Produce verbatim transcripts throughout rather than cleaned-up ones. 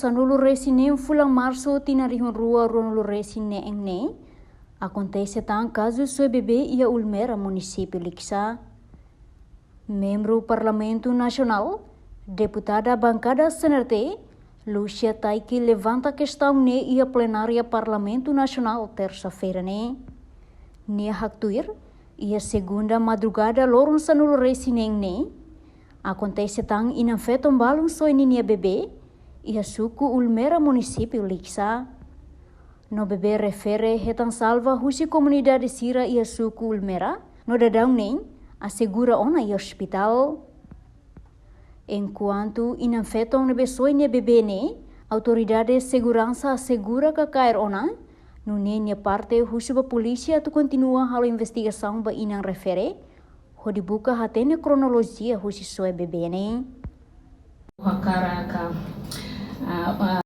Sanulu resin neen fulan Marsu tinan rihun rua ruanulu resin neen ne'e, akontese tan kazu soe bebé iha Ulmera, munisípiu Likisá. Membru Parlamentu Nasionál, deputada bankada C N R T, Lúcia Taiki levanta kestaun ne'e iha plenária Parlamentu Nasionál tersa-feira ne'e. Nia haktuir, iha segunda madrugada loron sanulu resin neen ne'e, akontese tan inan-feton balun soe ninia bebé, iha suku Ulmera, munisípiu Likisá. No bebé refere hetan salva husi komunidade sira iha suku Ulmera, no daudaun ne'e asegura ona iha ospitál. Enkuantu inan-feton ne'ebé soe nia bebé ne'e, autoridade seguransa asegura kaer ona, nune'e nia parte husu ba polísia atu kontinua halo investigasaun ba inan refere, hodi buka hatene kronolojia husi soe bebé ne'e. Hakarak, ah,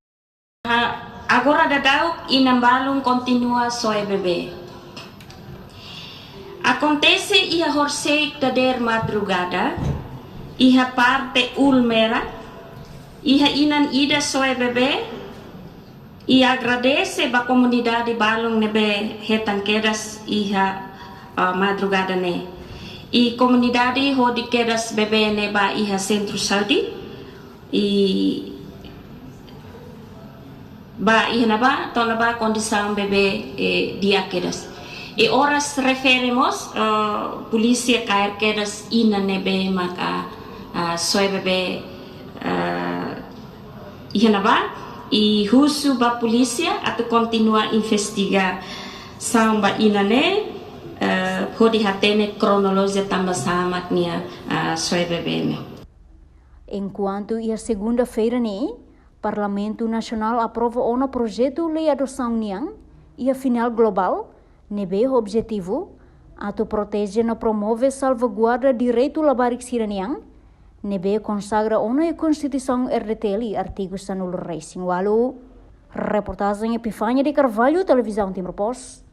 ah, agora daudaun inan balun kontinua soe bebé. Akontese iha horisehik dadeer madrugada, iha parte Ulmera, iha inan ida soe bebé, i agradese ba komunidade balun ne'ebé hetan kedas iha, ah, madrugada ne'e. I komunidade hodi kedas bebé ne'e ba iha sentru saúde, i ba iha ne'ebá, to'o ne'ebá kondisaun bebé, eh, di'ak kedas. I oras refere mós, eh, polísia kaer kedas inan ne'ebé maka, ah, soe bebé, eh, iha ne'ebá, i husu ba polísia atu kontinua investigasaun ba inan ne'e, eh, hodi hatene kronolojia tanbasá mak nia, ah, soe bebé ne'e. Enkuantu iha segunda-feira ne'e, Parlamentu Nasionál aprova ona projetu lei adosaun nian iha final globál, ne'ebé objetivu atu proteje no promove salvaguarda direitu labarik sira-nian, ne'ebé konsagra ona iha Konstituisaun R D T L, artigu sanulu resin ualu. Reportajen Epifania de Carvalho, Televizaun Timor Post.